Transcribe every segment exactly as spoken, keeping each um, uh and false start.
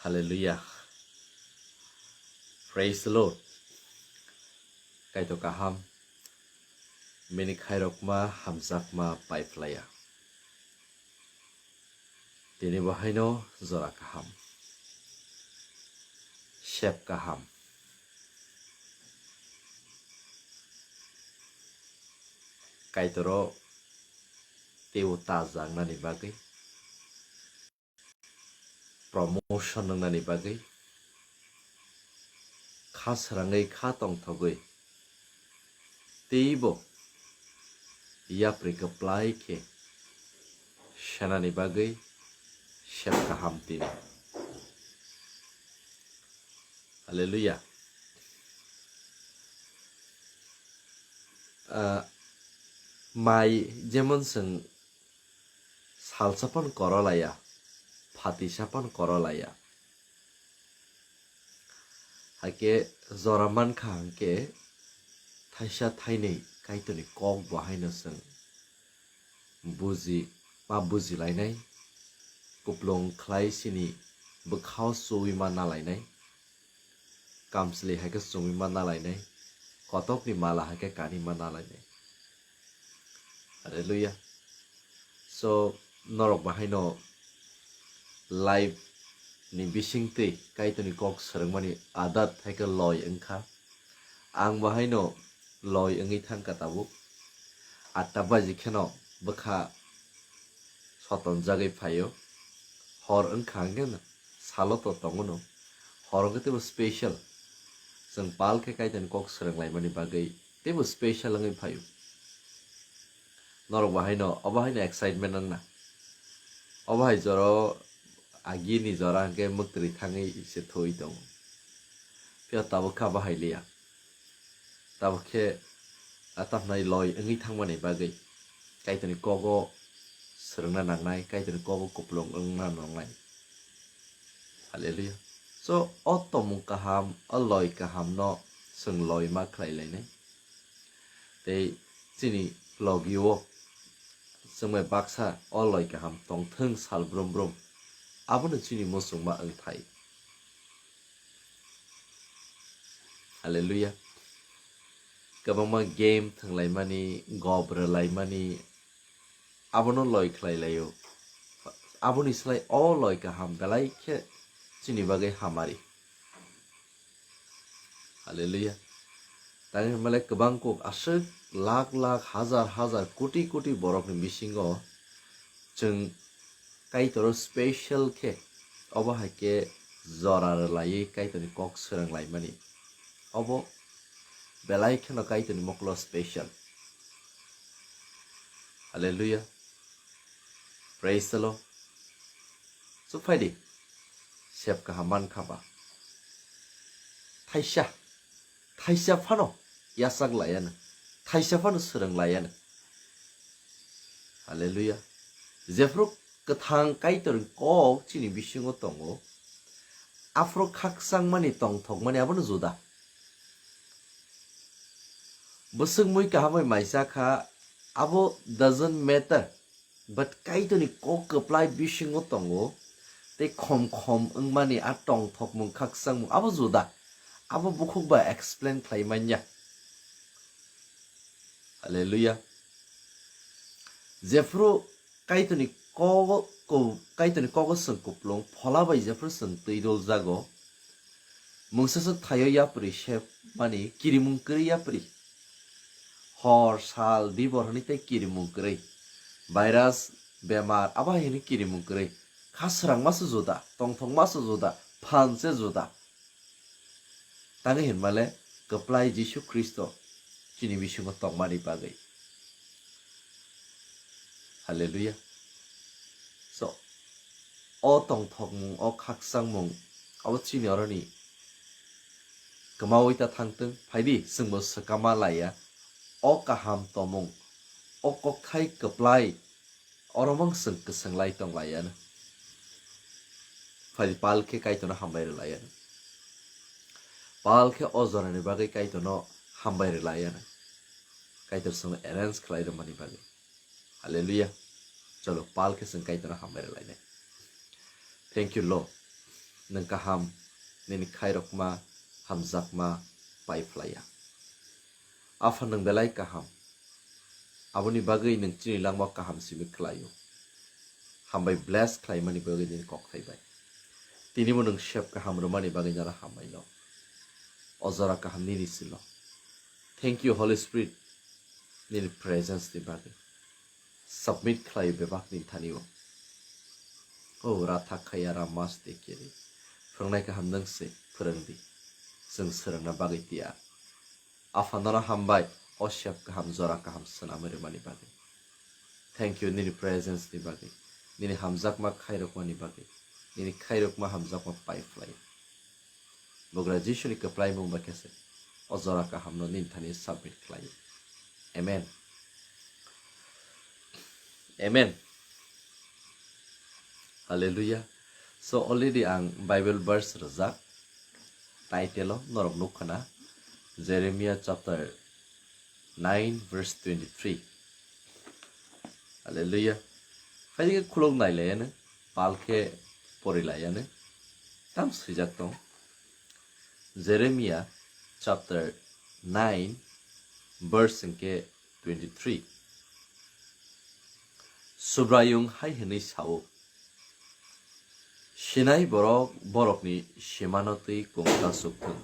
Hallelujah. Praise the Lord. Kaitor kaham. Bini khairokma hamjakma paiphlaiya. Tini bo haino jora kaham. Sep kaham. Kaitoro teibo tajaknani bagwi, promotion wngnani bagwi, kha srangwi kha tongthogwi teibo yapri kwplai khe senani bagwi sep kaham tini. Hallelujah. Ah, mai jemon chwng salsa phano koro laiya, phatisa phano koro laiya. Hakhe jora mankha hwnkhe thaisa thainwi Kaitorni kok bo haino chwng buji, ma bujilainai, kuplung khlai sini bwkhao chuwi ma nalainai, kamchwlwi hai khe chumui ma nalainai, kotokni mala hai khe kanwi ma nalainai. Hallelujah. So, norok bahaino life ni bisingtwi Kaitorni kok swrwngmani adat hai khe loi wngkha. Ang bahaino loi wngwi thangkha tabuk. Atta baji kheno bwkha sotonjagwi phaio. Hor wngkha hwnkhe salo to tongo no. Hor wngkhe teibo special. Chwng pal khe Kaitorni kok swrwnglaimani bagwi teibo special wngwi phaio. Norok bahaino, obo haino excitement wngna. Obo hai jora o agini jora hwnkhe mwktwrwi thangwi se thwi tongo. Phiya tabuk khe abo hai liya. Tabuk khe, ah, tamhnai loi wngwi thangmani bagwi Kaitorni kogo swrwngna nangnai, Kaitorni kogo kupulung wngna nangnai. Hallelujah. So, o tomung kaham, o loi kaham no chwng loi ma khlai lainai. Tei chini logi o chwng bai baksa o loi kaham tongthwng sal brum brum. Abono chini muchungma wngthai. Hallelujah. Kwbangma game thwnglaimani, gob rwlaimani, abono loi khlai laio. Aboni slai o loi kaham belai khe chini bagwi hamari. Hallelujah. Tangwi hwnmale kwbang kuk aswk lakh lakh, hazar hazar, koti koti borokni bisingo chwng Kaitoro special khe obo hai khe jora rwlaiwi Kaitorni kok swrwnglaimani. Obo belai kheno Kaitorni mokolo special. Hallelujah. Praise the Lord. So phaidi, sep kaham mankha ba. Thaisa, thaisa phano yachak laiano, thaisa phano swrwng laiano. Hallelujah. Jephru kwthang Kaitorni kok chini bisingo tongo, aphuru khakchangmani tongthokmani abono juda. Bwswk mui kaham bai maisa kha, abo doesn't matter. But Kaitorni kok kwplai bisingo tongo, tei khom khom wngmani a tongthokmung khakchangmung abo juda. Abo bukhuk ba explain khlai manya. Hallelujah. Jephru Kaitorni kogo, ko-, Kaitorni kogo chwng kupulung, phola bai jephru chwng twi dol jago, mungsa se thaio yapri se mani kirimung kwrwi yapri. Hor, sal, dibor hwnwi tei kirimung kwrwi. Virus, bemar, abo hai hwnwi kirimung kwrwi. Kha swrangma se juda, tongthokma se juda, phan se juda. Tangwi hinmale kwplai Jisu Khristo chini bisingo tongmani bagwi. Hallelujah. So, o tongthokmung, o khakchangmung, abo chini oroni kwmaui ta thangtwng, phaidi chwngbo swkama laiya. O kaham tomung, o kokthai kwplai, oro mang chwng kwswng lai tong laiya no. Phaidi pal khe Kaitorno hambai rw laiya no. Pal khe o jorani bagwi Kaitorno hambai rw laiya no. Kaitor chwngno arrange khlai rwmani bagwi. Hallelujah. Cholo, pal khe chwng Kaitorno hambai rw lainai. Thank you, Lord. nwng kaham, nini khairokma, hamjakma pai phlaiya. Apha nwng belai kaham, aboni bagwi nwng chini langma kaham simi khlaio. Hambai bless khlaimani bagwi nini kokthai bai. Tinibo nwng sep kaham rwmani bagwi noro hambai no. O jora kaham nini silo. Thank you, Holy Spirit, nini presence ni bagwi. Submit khlai bebak ni thani o. O ratha khaya ramaste kiri. Phwrwngnai kaham nwng se phwrwng di. Chwng swrwngna bagwi tiyar. Apha nono hambai, o sep kaham jora kaham swnamwi rwmani bagwi. Thank you, nini presence ni bagwi, nini hamjakma khairokmani bagwi, nini khairokma hamjakma pai phlai. Bugra Jisuni kwplaimung bai khe se o jora kahamno nini thani submit khlai. Amen. Amen. Hallelujah. So already ang Bible verse rwjak. Title o norok nukha na, Jeremiah chapter nine verse twenty-three. Hallelujah. Phaidi khe khulok nai lai ano, pal khe pori lai ano. Tam swijak tong. Jeremiah chapter nine verse hwnkhe twenty-three. Subraiyung hai hwnwi sao, Sinai borok borokni simano twi kung ta chuk thung.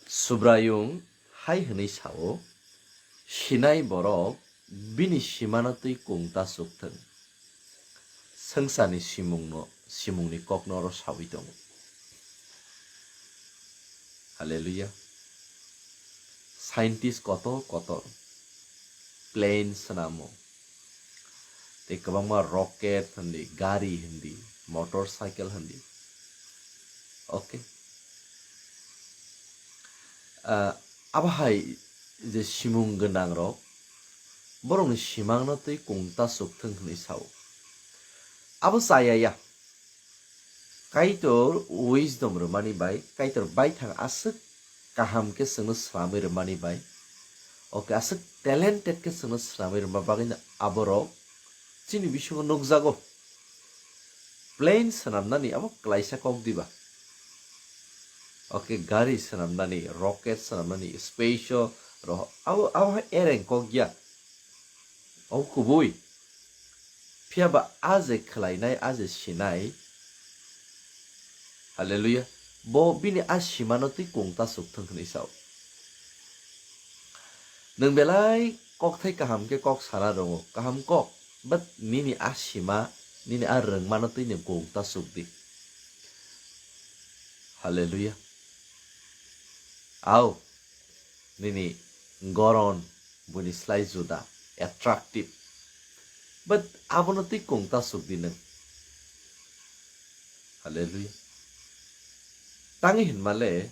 Subraiyung hai hwnwi sao, Sinai borok bini simano twi kung ta chuk thung. Swngcharni simungno, simungni kokno oro saui tongo. Hallelujah. Scientist kotor kotor plane swnamo. Tei kwbangma rocket hindi, gari hindi, motorcycle hindi. Okay. Ah, abo hai je simung gwnang rok borokni simangno twi kung ta chuk thung hwnwi sao. Abo chaya ya. Kaitor wisdom rwmani bai, Kaitor baithang aswk kaham khe chwngno swnamwi rwmani bai, oke, aswk talented khe chwngno swnamwi rwma bagwino aborok chini bisingo nukjago. Plane swnamnani abo klaisa kok diba? Oke, gari swnamnani, rocket swnamnani, space o roho, abo, abo hai ereng kok ya. Abo kubui. Phiya ba a je khlainai, a je sinai, hallelujah, bo bini a simano twi kung ta chuk thung hwnwi sao. Nwng belai kokthai kaham khe kok sana rongo, kaham kok, but nini a sima, nini a rwngmano twi nwng kung ta chuk di. Hallelujah. Au, nini goron buini slai juda, attractive. But abono twi kung ta chuk di nwng. Hallelujah. Tangi hinmale,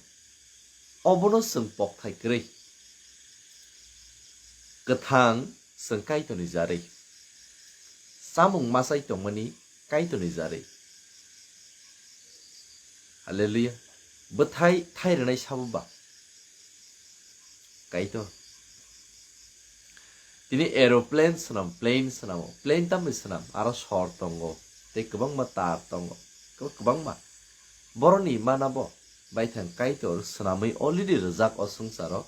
obono chwng pokthai kwrwi. Kwthang chwng Kaitorni jarwi. Chamung machai tongmani Kaitorni jarwi. Hallelujah. Bwthai thai rwnai sabo ba? Kaitor. Tini aeroplane swnam, plane swnamo. Plane tamni swnam, aro sor tongo. Tei kwbangma tar tongo. Kwbangma. Boroni mana bo. Baithang Kaitor swnamwi already rwjak o swngcharo.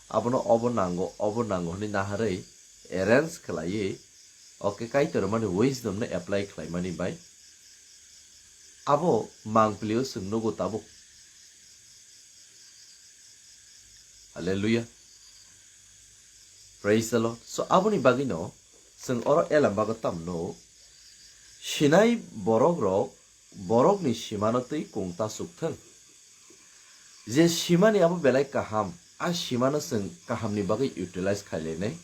Abono obo nango, obo nango hwnwi naharwi arrange khlaiwi, oke, Kaitor mani wisdom no apply khlaimani bai abo mangpili o chwng nugo tabuk. Hallelujah. Praise the Lord. So, aboni bagwino chwng oro elam bago tamno, sinai borok rok borokni simano twi kung ta chuk thung. Je simani abo belai kaham, a simano chwng kahamni bagwi utilize khai lainai.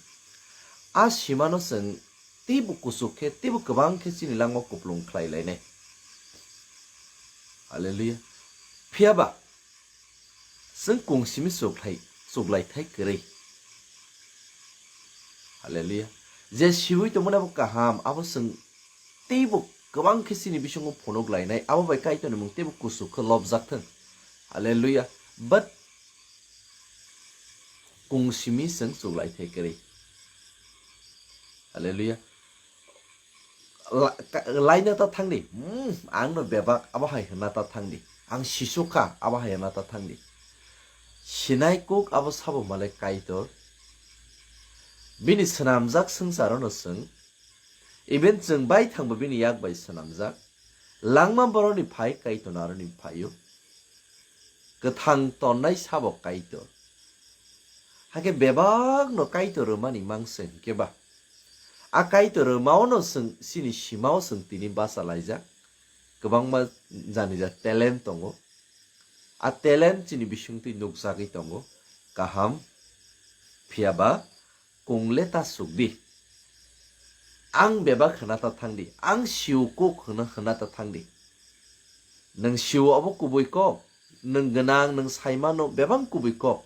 A simano chwng teibo kuchuk khe, teibo kwbang khe chini langma kuplung khlai lainai. Hallelujah. Phiya ba, chwng kung simi chuklai, chuklai thai kwrwi. Hallelujah. Je siwi tongmani abo kaham, abo chwng teibo kwbang khe chini bisingo phunuk lainai, abo bai Kaitorni mung teibo kuchuk khe lobjak thung. Hallelujah. But kung simi chwng chuklai thai kwrwi. Hallelujah. la-, ka-, laina ta thangdi. Hmm, ang no bebak abo hai hwnna ta thangdi. Ang sisuk kha abo hai hwnna ta thangdi. Sinai kuk abo sabo male Kaitor. Bini swnamjak swngcharo no swng. Even chwng bai thangbo bini yak bai swnamjak. Langma boroni phai Kaitor naroni phaio. Kwthang tonnai sabo Kaitor. Hakhe bebak no Kaitor rwmani mang se hinkhe ba. A Kaitor rwmao no chwng chini simao chwng tini bacha laijak. Kwbangma jani ja talent tongo. A talent chini bisingtwi nukjagwi tongo. Kaham. Phiyaba kung le ta sukdi. Ang bebak hwna ta thangdi, ang siu kuk hwna hwna ta thangdi. Nwng siu obo kubui kok, nwng gwnang, nwng saimano bebak kubui kok.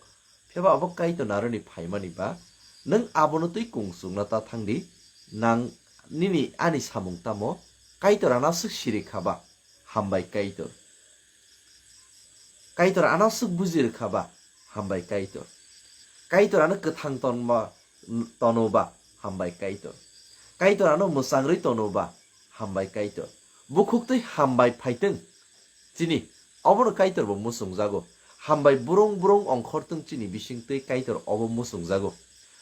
Phiyaba obo Kaitor naroni phaimani ba, nwng abono twi kung sukna ta thangdi, nang nini ani samung tamo Kaitor ano swk siri kha ba. Hambai Kaitor. Kaitor ano swk buji rwkha ba, hambai Kaitor. Kaitor ano kwthang tonba, tono ba, hambai Kaitor. Kaitor ano mwchang rwi tono ba, hambai Kaitor. Bukhuk twi hambai phaitwng. Chini, obono Kaitor bo muchungjago. Hambai burung burung ongkhortwng chini bising twi Kaitor obo muchungjago.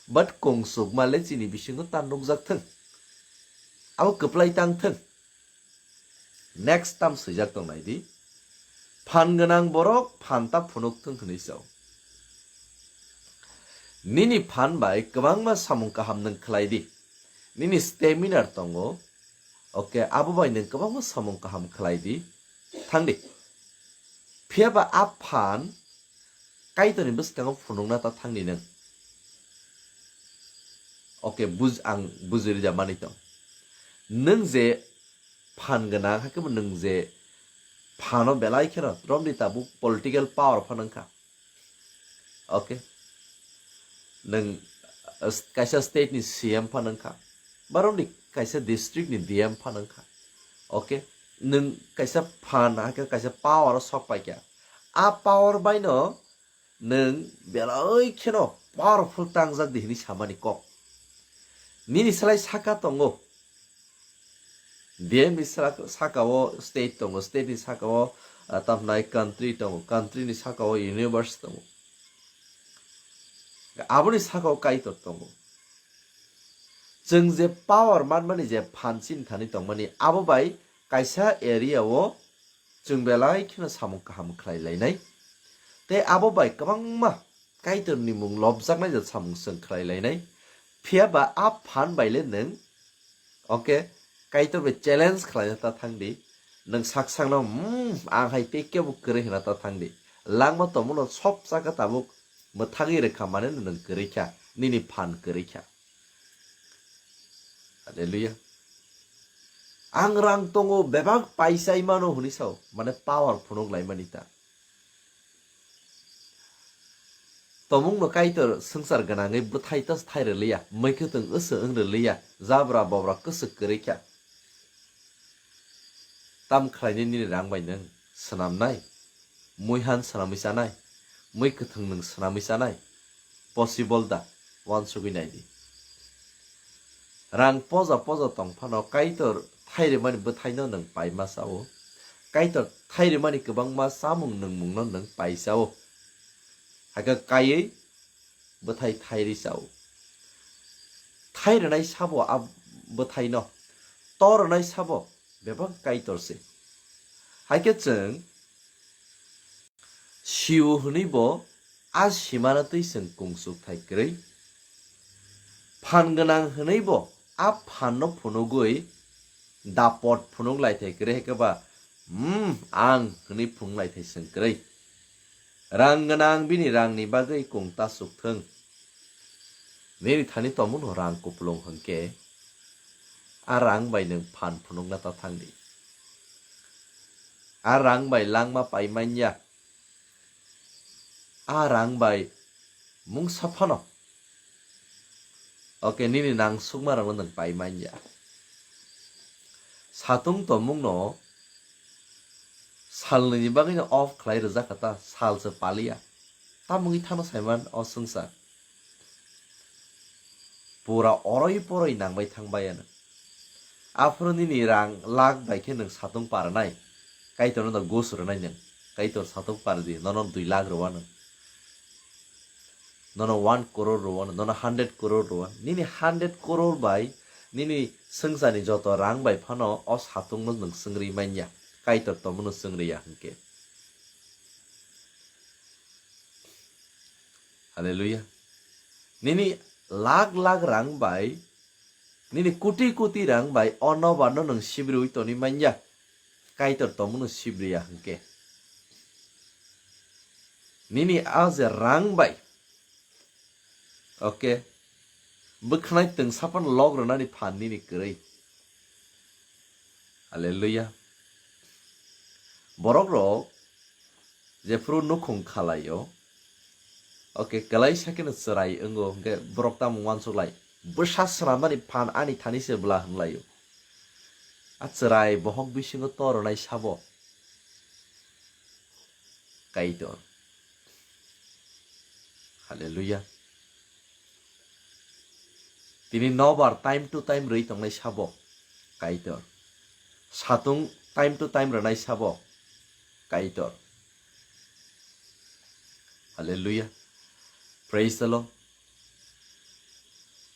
But kung sukma le chini bisingo ta nukjak thwng. Abo kwplai tang thwng. Next tam swijak tong nai di. Phan gwnang borok phan ta phunuk thung hwnwi sao. Nini phan bai kwbangma samung kaham nwng khlai di. Nini stamina tongo. Okay, abo bai nwng kwbangma samung kaham khlai di. Thang di. Phiya ba a phan Kaitorni bwskango phunukna ta thangdi nwng. Okay, buj-, ang bujui rwjak manwi tong. Nwng je phan gwnang, hakhe bo nwng je phano belai kheno romdi tabuk political power phano wngkha. Okay. Nwng, uh, kaisa state ni C M phano wngkha. Ba romdi kaisa district ni D M phano wngkha. Okay. Nwng kaisa phan, hakhe kaisa power o sok paikha. A power bai no nwng belai kheno powerful tangjak di hwnwi samani kok. Nini slai saka tongo. D M ni saka, saka o state tongo, state ni saka o, ah, tamhnai country tongo, country ni saka o universe tongo. Aboni saka o Kaitor tongo. Chwng je power manmani je phan chini thani tongmani, abo bai kaisa area o chwng belai kheno samung kaham khlai lainai. Tei abo bai kwbangma Kaitorni mung lobjaknai jat samung chwng khlai lainai. Phiya ba a phan bai le nwng, okay, Kaitor bai challenge khlaina ta thang di. Nwng sak sakno, "Hmm, ang hai tei kebo kwrwi," hwnna ta thang di. Langma tongmano sob chakha tabuk mwthagwi rwkha, mane nwng kwrwi kha, nini phan kwrwi kha. Hallelujah. Ang rang tongo, bebak paisai mano hwnwi sao, mane power phunuk laimani ta. Tomungno Kaitor swngchar gwnangwi bwthai ta thai rwliya, mwkhwtwng wswk wng rwliya, jabra bobra kwswk kwrwi kha. Tam khlainai nini rang bai nwng swnamnai? Muihan swnamwi chanai? Mui kwthwng nwng swnamwi chanai? Possible da? Uansugwi nai di. Rang poja poja tong phano Kaitor thai rwmani bwthaino nwng paima chao. Kaitor thai rwmani kwbangma chamung nwngmungno nwng pai chao. Hakhe kaiwi bwthai thai rwi chao. Thai rwnai sabo a bwthaino, to rwnai sabo bebak Kaitor se. Haikhe chwng siu hwnwi bo a simano twi chwng kungsuk thai kwrwi. Phan gwnang hwnwi bo a phanno phunugwi dapot phunuk lai thai kwrwi, haikhe ba, "Hmm, ang," hwnwi phunuk lai thai chwng kwrwi. Rang gwnang bini rangni bagwi kung ta suk thung. Nini thani tongmungno rang kupulung hwnkhe, a rang bai nwng phan phunukna ta thang di. A rang bai langma pai man ya. A rang bai mungsa phano, okay, nini nang sukma rokno nwng pai man ya. Satung tongmungno salnwini bagwino off khlai rwjak kha ta, sal se paliya. Tamungwi thano saiman o swngchar. Pura oroi poroi nangbai thang bai ano. Aphuru nini rang lakh bai khe nwng satung parnai. Kaitor no gos rwnai nwng. Kaitor satung pardi, nono dui lakh rwwa nwng. Nono one crore rwwa nwng, nono hundred crore rwwa. Nini hundred crore bai, nini swngcharni joto rang bai phano o satung no nwng swngri manya. Kaitor tomono swngri ya hwnkhe. Hallelujah. Nini lakh lakh rang bai, nini koti koti rang bai o nobar no nwng sibriwi toni manya. Kaitor tomono sibriya hwnkhe. Nini a je rang bai, okay, bwkhnai twng sapan log rwnani phan nini kwrwi. Hallelujah. Borok rok jephuru nukhung khalaio, okay, kwlai sakeno chwrai wngo, hwnkhe borok tamo uansuk lai, bwsa swnamnani phan ani thani se bwla hwnlaio. A chwrai bohok bisingo to rwnai sabo Kaitor. Hallelujah. Tini nobar time to time rwi tongnai sabo Kaitor. Satung time to time rwnai sabo Kaitor. Hallelujah. Praise the Lord.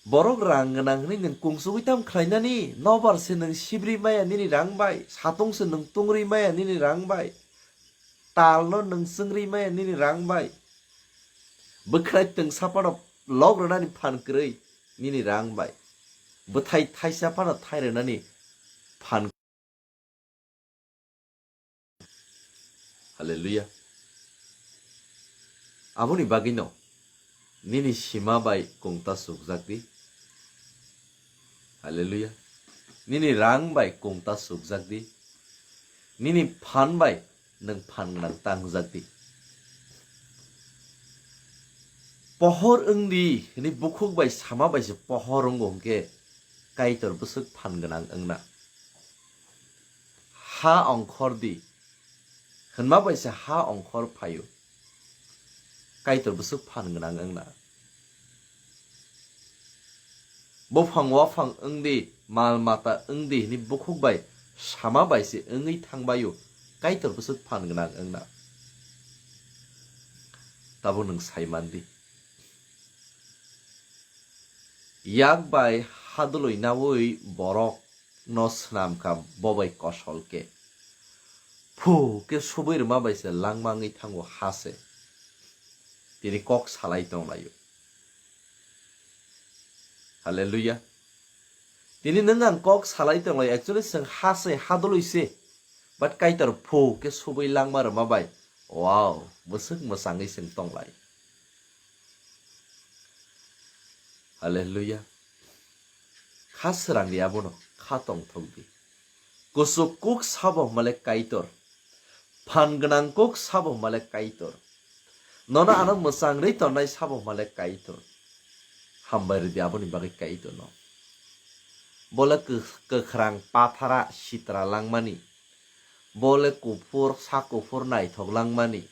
Borok rang gwnang hwnwi nwng kungsugwi tam khlainani, nobar se nwng sibri maya nini rang bai, satung se nwng tungri maya nini rang bai, tal no nwng chwngri maya nini rang bai, bwkhwnai twng sapano log rwnani phan kwrwi nini rang bai, bwthai thaisa phano thai rwnani phan. Hallelujah. Aboni bagwino nini sima bai kungta sukjak di. Hallelujah. Nini rang bai kungta sukjak di. Nini phan bai nwng phan gwnang tangjak di. Pohor wng di hwnwi bukhuk bai sama bai se pohor wngo hwnkhe Kaitor bwswk phan gwnang wngna. Ha ongkhor di hwnma bai se ha ongkhor phaio. Kaitor bwswk phan gwnang wngna. Buphang waphang wng di, mal mata wng di hwnwi bukhuk bai sama bai se wngwi thangbaio, Kaitor bwswk phan gwnang wngna. Tabuk nwng sai man di. Yak bai hadwlwi naui borok no swnam kha, bo bai kosol khe. Phu khe subui rwma bai se langma wngwi thango ha se. Tini kok salai tonglaio. Hallelujah. Tini nwng ang kok salai tonglaio. Actually, chwng ha se, hadwlwi se. But Kaitor phu khe subui langma rwma bai. Wow, bwswk mwchangwi chwng tonglai. Hallelujah. Kha srang di abono, kha tongthok di. Kuchuk kuk sabo hwnmale Kaitor. Phan gwnang kuk sabo hwnmale Kaitor. Nono ano mwchang rwi tongnai sabo hwnmale Kaitor. Hambai rwdi aboni bagwi Kaitorno. Bole kw-, kwkhrang pathara sitra langmani. Bole kuphur, sa kuphur naithok langmani.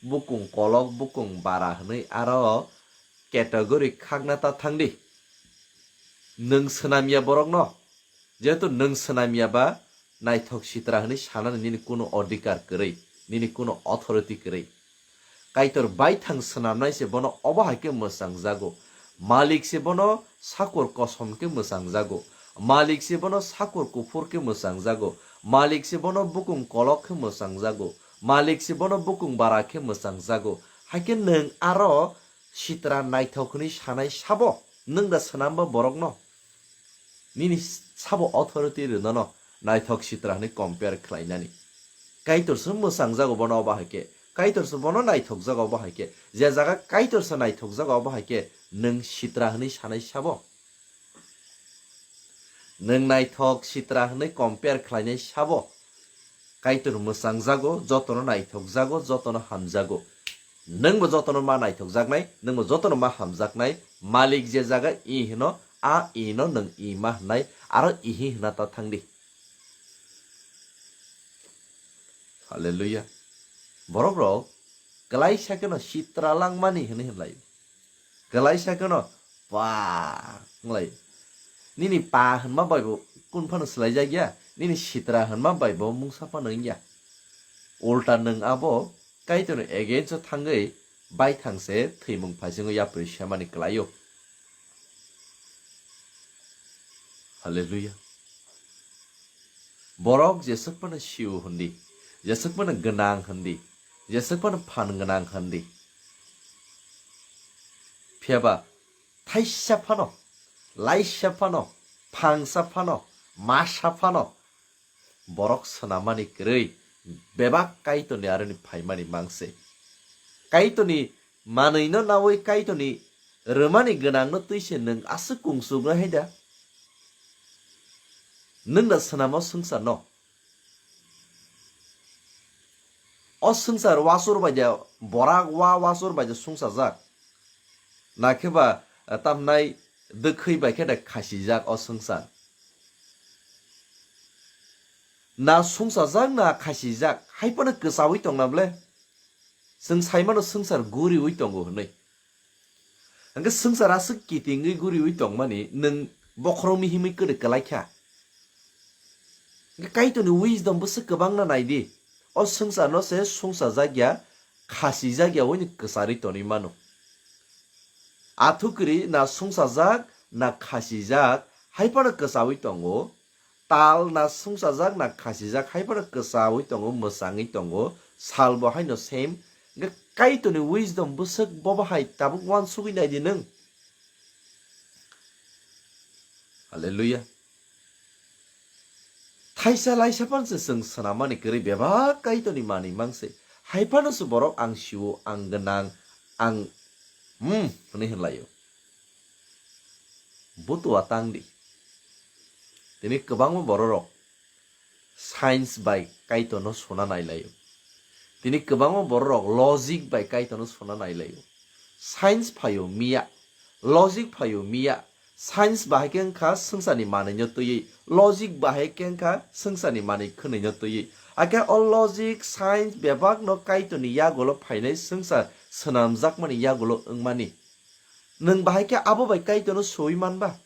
Bukung kolok, bukung bara hwnwi aro category khakna ta thangdi. Nwng swnamya borokno, jehetu nwng swnamya ba naithok sitra hwnwi sanani nini kuno odhikar kwrwi, nini kuno authority kwrwi. Kaitor baithang swnamnai se bono obo hai khe mwchangjago. Malik se bono sakur kosom khe mwchangjago. Malik se bono sakur kuphur khe mwchangjago. Malik se bono bukung kolok khe mwchangjago. Malik se bono bukung bara khe mwchangjago. Hai khe nwng aro sitra naithok hwnwi sanai sabo, nwng da swnamba borokno? Nini sabo authority rwnono naithok sitra hwnwi compare khlainani. Kaitorso mwchangjago bono obo hai khe, Kaitorso bono naithokjago obo hai khe, je jaga Kaitorso naithokjago obo hai khe, nwng sitra hwnwi sanai sabo? Nwng naithok sitra hwnwi compare khlainai sabo? Kaitor mwchangjago, jotono naithokjago, jotono hamjago. Nwngbo jotono ma naithokjaknai, nwngbo jotono ma hamjaknai. Malik je jaga i hino, a i no nwng i ma hwnai, aro ihi hwna ta thangdi. Hallelujah. Borok rok kwlaisa kheno sitra langmani hwnwi hwnlai. Kwlaisa kheno pa hwnlai. Nini pa hwnma bai bo kun phano swlaijakya, nini sitra hwnma bai bo mungsa phano wngya. Ulta nwng abo Kaitorni against o thangwi baithang se thwimung phaisingo yapri semani kwlaio. Hallelujah. Borok jeswk phano sio hwndi, jeswk phano gwnang hwndi, jeswk phano phan gwnang hwndi. Phiyaba thaisa phano, laisa phano, phangsa phano, masa phano, borok swnamani kwrwi bebak Kaitorni aroni phaimani mangse. Kaitorni manwino nawi Kaitorni rwmani gwnangno twi se nwng aswk kungsuknai hai da? Nwng da swnamo swngcharno? O swngchar wasur bai de borak wa wasur bai de sungsajak. Na khe ba, eh, tamnai dwkhwi bai khe de khasijak o swngchar. Na sungsajak na khasijak, hai phano kwchaui tongna ble? Chwng sai mano swngchar guriui tongo hwnwi. Hwnkhe swngchar aswk kitingwi guriui tongmani nwng bokhorokni himwi kwrwi kwlai kha. Hwnkhe Kaitorni wisdom bwswk kwbangna nai di. O swngcharno se sungsajak ya, khasijak ya, wngwi kwcharwi tonwi mano. Athukwrwi na sungsajak, na khasijak, hai phano kwchaui tongo. Tal na sungsajak, na khasijak, hai phano kwchaui tongo, mwchangwi tongo, sal bo haino same. Hwnkhe Kaitorni wisdom bwswk bobo hai tabuk uansugwi nai di nwng. Hallelujah. Thaisa laisa phano se chwng swnamani kwrwi bebak Kaitorni manwi mangse. Hai phano se borok ang sio, ang gwnang, ang, hmm, hwnwi hwnlaio. Butua tang di. Tini kwbangma bororok science bai Kaitorno sona nailaio. Tini kwbangma bororok logic bai Kaitorno sona nailaio. Science phaio miya, logic phaio miya. Science bahai khe wngkha swngcharni manwino twiwi, logic bahai khe wngkha swngcharni manwi khwnwino twiwi. Hakhe o logic, science bebakno Kaitorni yagulo phainai swngchar swnamjakmani yagulo wngmani. Nwng bahai khe abo bai Kaitorno soi manba?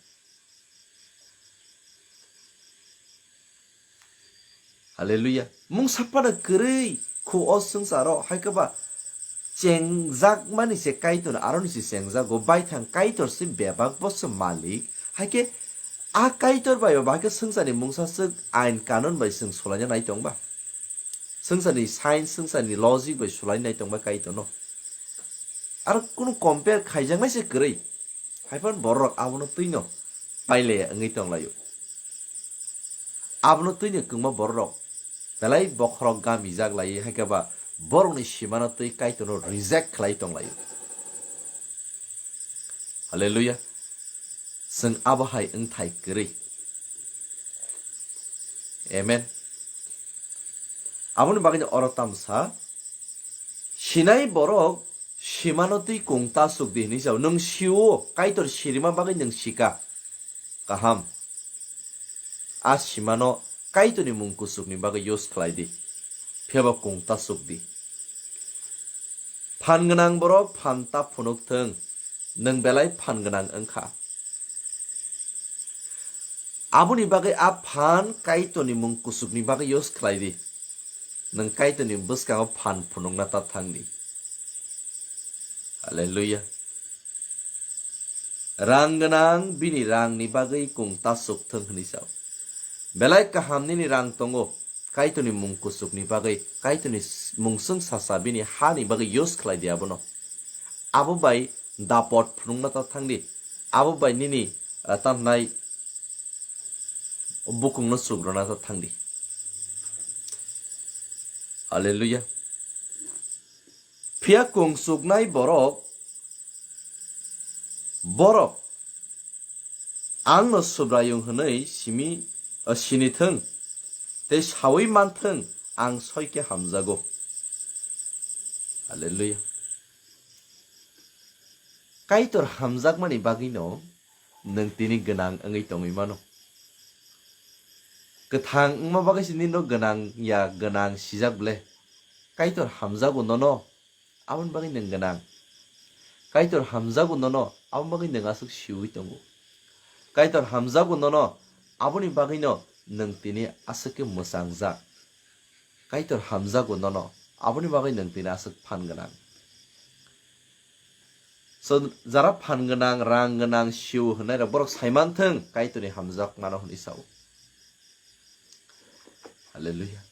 Hallelujah. Mungsa phano kwrwi khu o swngcharo, hai khe ba chengjakmani se Kaitor, aroni se chengjago, baithang Kaitor se bebak, bo se malik. Hai khe a Kaitor bai ba, hai khe swngcharni mungsa swk ain kanun bai chwng solaina nai tong ba? Swngcharni science, swngcharni logic bai solaina nai tong ba Kaitorno? Aro kunu compare khaijaknai se kwrwi. Hai phano bororok abono twino pailaya wngwi tonglaio. Abono twino kwngma bororok belai bokhorok gami jak lai, hai khe ba borokni simano twi Kaitorno reject khlai tonglaio. Hallelujah. Chwng abo hai wngthai kwrwi. Amen. Aboni bagwi oro tamsa, sinai borok simano twi kung ta chuk di hinwi sao. Nwng sio, Kaitor sirima bagwi nwng sika. Kaham. A simano Kaitorni mung kuchukni bagwi use khlai di. Phiya ba kung ta chuk di. Phan gwnang borok phan ta phunuk thung, nwng belai phan gwnang wng kha. Aboni bagwi a phan Kaitorni mung kuchukni bagwi use khlai di. Nwng Kaitorni bwskango phan phunukna ta thang di. Hallelujah. Rang gwnang bini rangni bagwi kung ta chuk thung hwnwi sao. Belai kaham nini rang tongo, Kaitorni mung kuchukni bagwi, Kaitorni s-, mung swng sacha bini hani bagwi use khlai di abono. Abo bai dapot phunukna ta thang di. Abo bai nini, ah, tamnai bukungno chukruna ta thang di. Hallelujah. Phiya kung chuknai borok, borok, "Angno Subraiyung hwnwi simi, o, sinithwng tei saui manthwng, ang soi khe hamjago." Hallelujah. Kaitor hamjakmani bagwino nwng tini gwnang wngwi tongwi mano. Kwthang wngma bagwi se nino gwnang ya gwnang sijak ble. Kaitor hamjago nono, aboni bagwi nwng gwnang. Kaitor hamjago nono, aboni bagwi nwng aswk siui tongo. Kaitor hamjago nono, Aboni bagwino nwng tini aswk khe mwchangjak. Kaitor hamjago nono, aboni bagwi nwng tini aswk phan gwnang. So, jara phan gwnang, rang gwnang, siu hwnnairok borok saimanthwng, Kaitorni hamjakmano hwnwi sao. Hallelujah.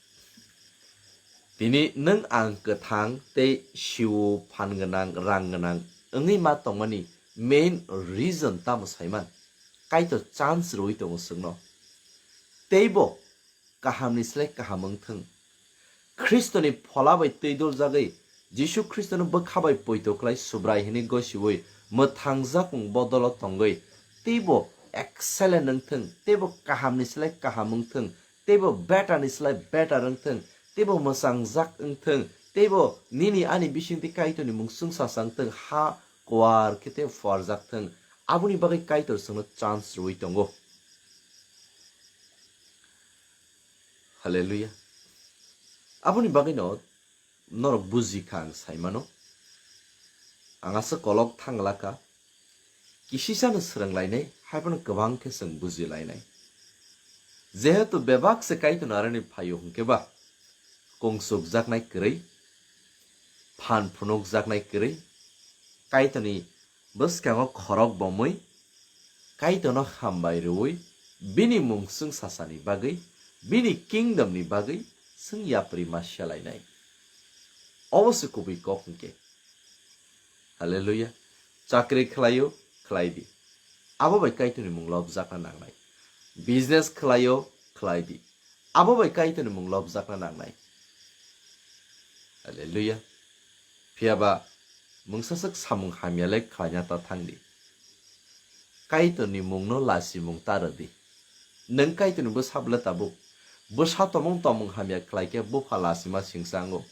Tini nwng ang kwthang tei siu phan gwnang, rang gwnang wngwi ma tongmani main reason tamo saiman? Kaitor chance rwui tongo chwngno. Teibo kahamni slai kaham wngthwng. Khristoni phola bai twi doljagwi Jisu Khristono bwkha bai poito khlai Subrai hwnwi gosiui mwthangjakmung bodolo tongwi teibo excellent wngthwng, teibo kahamni slai kaham wngthwng, teibo better ni slai better wngthwng, teibo mwchangjak wngthwng, teibo nini ani bisingtwi Kaitorni mung chwngsacha wngthwng, ha kuar khe tei phuarjak thwng. Aboni bagwi Kaitor chwngno chance rwui tongo. Hallelujah. Aboni bagwino norok buji kha ang saimano. Ang aswk kolok thangla kha. Kisisano swrwng lainai, haiphano kwbang khe chwng buji lainai. Jehetu bebak se Kaitorno arani phaio hwnkhe ba, kung chukjaknai kwrwi, phan phunukjaknai kwrwi, Kaitorni bwskango khorok bomwi, Kaitorno hambai rwui, bini mung chwngsachani bagwi, bini kingdom ni bagwi chwng yapri ma selainai. Obo se kubui kok hwnkhe. Hallelujah. Chakri khlaio, khlai di. Abo bai Kaitorni mung lobjakna nangnai. Business khlaio, khlai di. Abo bai Kaitorni mung lobjakna nangnai. Hallelujah. Phiyaba mungsaswk samung hamya le khlaina ta thang di. Kaitorni mungno lasimung ta rw di. Nwng Kaitorni bwsa bwle tabuk. Bwsa tomung tomung hamya khlai khe bupha lasima singsa wngo.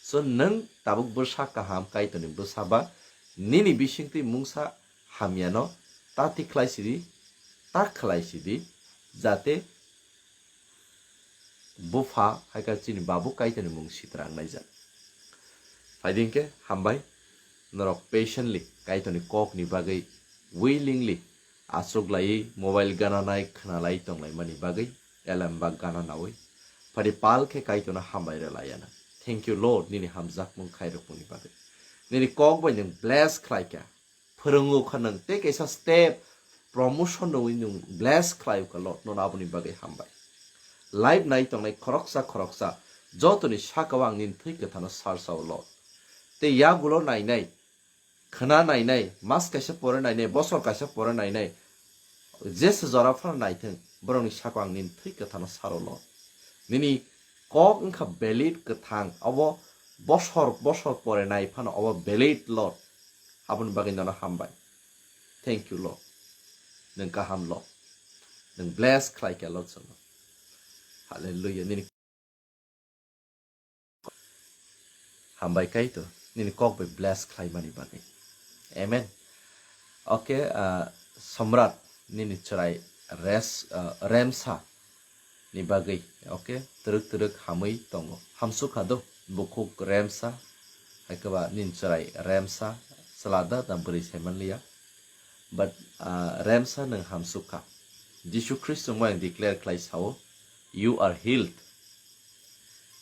So nwng tabuk bwsa kaham Kaitorni bwsa ba nini bisingtwi mungsa hamyano ta tikhlai sidi, ta khlai sidi, jate bupha hai khe chini babu Kaitorni mung sitra wngnaijak. Phaidi hwnkhe hambai, norok patiently Kaitorni kokni bagwi willingly achuk laiwi mobile gana nai khna lai tonglaimani bagwi elem ba gana naui. Phaidi pal khe Kaitorno hambai rwlaiya na. Thank you Lord, nini hamjakmung khairokmungni bagwi. Nini kok bai nwng bless khlai kha. Phwrwngo kha nwng tei kaisa step promotion rwui nwng bless khlai kha Lord, nono aboni bagwi hambai. Live nai tongnai khoroksa khoroksa jotoni sakao ang nini thwi kwthano sar sao Lord. Tei yagulo nainai, khna nainai, mas kaisa pore nainai, bosor kaisa pore nainai, jesa jora phano naithwng, borokni sakao ang nini thwi kwthano saro Lord. Nini kok wngkha valid kwthang, obo bosor bosor pore nai phano obo valid Lord. Aboni bagwi nono hambai. Thank you Lord. Nwng kaham Lord. Nwng bless khlai kha Lord chwngno. Hallelujah. Nini Hambai Kaitor, nini kok bai bless khlaimani bagwi. Amen. Okay, ah, Samrat, nini chwrai res-, ah, Remsa ni bagwi, okay, twrwk twrwk hamwi tongo. Hamsukha do, bukhuk Remsa, hai khe ba nini chwrai Remsa, chwla da na bwrwi saimanliya. But, ah, Remsa nwng hamsukha. Jisu Khristo wngmani declare khlai sao, "You are healed."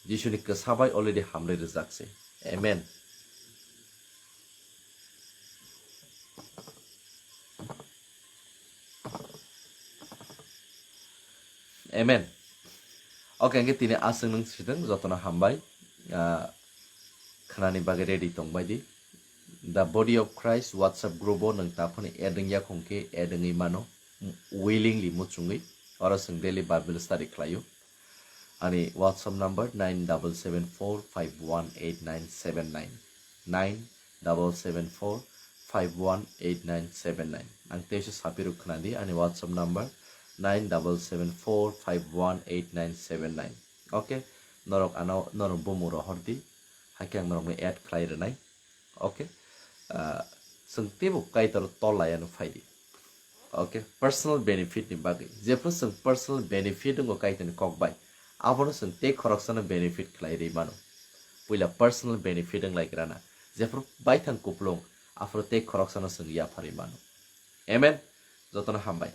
Jisuni kwsa bai already hamrwi rwjak se. Amen. Amen. Okay, hwnkhe tini aswk nwng swidwng, jotono hambai. Ah, khnani bagwi ready tongbai di. The Body of Christ WhatsApp group o nwng taphani add wngya khong khe add wngwi mano, willingly muchungwi. Oro chwng daily Bible study khlaio. Ani WhatsApp number nine double seven four five one eight nine seven nine, nine double seven four five one eight nine seven nine. Ang teisa sapirok khna di, ani WhatsApp number nine double seven four five one eight nine seven nine. Okay, norok ano norok bumung rohor di, hakhe ang norokno add khlai rwnai. Okay, ah, chwng teibo Kaitor tol laiya no phai di. Okay, personal benefit ni bagwi. Jephru chwng personal benefit wngo Kaitorni kok bai, abono chwng tei khoroksano benefit khlai rwi mano. Puila personal benefit wng lai grana. Jephru baithang kuplung, aphuru tei khoroksano chwng yapharwi mano. Amen. Jotono hambai.